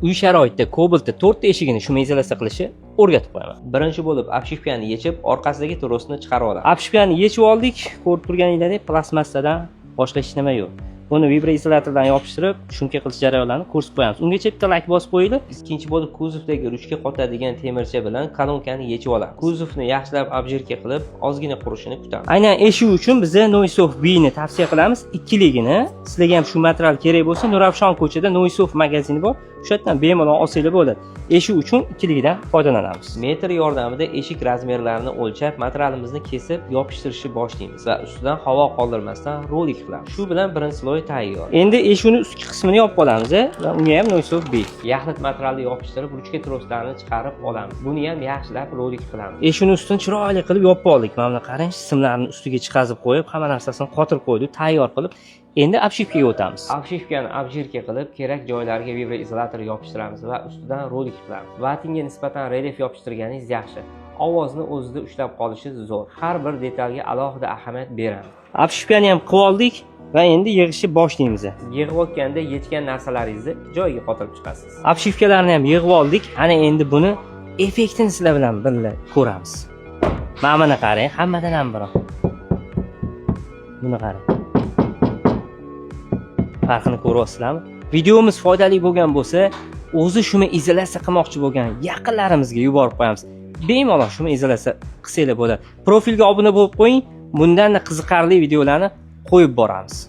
Uy sharoitida Cobaltda to'rtta eshigini шумоизоляция qilishni o'rgatib qo'yaman. Birinchi bo'lib обшивка ni yechib, orqasidagi trosni chiqarib olamiz. Обшивка ni yechib oldik. Ko'rib turganinglardek, plastmassadan boshqa hech nima yo'q. Buni vibroizolyatordan yopishtirib, шумка qilish jarayonlarini ko'rsatib qo'yamiz. Ungacha bitta layk bosib qo'yinglar. Ikkinchi bo'lib kuzovdagi ruchka qotadigan temircha bilan kolonkani yechib olamiz. Kuzovni yaxshilab обжирка qilib, ozgina qurishini kutamiz. Aynan eshik uchun biza Noisoft B ni tavsiya qilamiz, ikkiligini. Sizlarga ham shu material kerak bo'lsa, Nurafshon ko'chada Noisoft magazini bor. O'sha yerdan bemalol olsanglar bo'ladi. Eshik uchun ikkiligidan foydalanamiz. Metr yordamida eshik razmerlarini o'lchab, materialimizni kesib, yopishtirishni boshlaymiz va ustidan havo qoldirmasdan rolik qilamiz. Shu bilan birinchi слой tayyor. Endi eshikni ustki qismini yopib olamiz va unga ham Noisoft B. Yaxlit materialni yopishtirib, ruchka troslarni chiqarib olamiz. Buni ham yaxshilab rolik qilamiz. Eshikni ustini chiroyli qilib yopib oldik. Mana buni qarang, simlarni ustiga chiqazib qo'yib, hamma narsasini qotirib qo'ydik, tayyor qilib. Endi обшивка ga o'tamiz. Обшивка ni обжирка qilib, kerak joylariga vibroizolyator yopishtiramiz va ustidan rolik qilamiz. Vatinga nisbatan relyef yopishtirganingiz yaxshi. Ovozni o'zida ushlab qolishi zo'r. Har bir detalga alohida ahamiyat beramiz. Обшивка ni ham qilib oldik va endi yig'ishni boshlaymiz. Yig'ayotganda yechgan narsalaringizni joyiga qotirib chiqasiz. Обшивка larni ham yig'ib oldik. Ana endi buni effektini sizlar bilan birga ko'ramiz. Mana buni qarang, hammadan ham biroq. Buni qarang. Farqini ko'ryapsizlarmi? Videomiz foydali bo'lgan bo'lsa, o'zi шумоизоляция qilmoqchi bo'lgan yaqinlarimizga yuborib qo'yamiz. Bemalol шумоизоляция qilsanglar bo'ladi. Profilga obuna bo'lib qo'ying. Bundan qiziqarli videolarni qo'yib boramiz.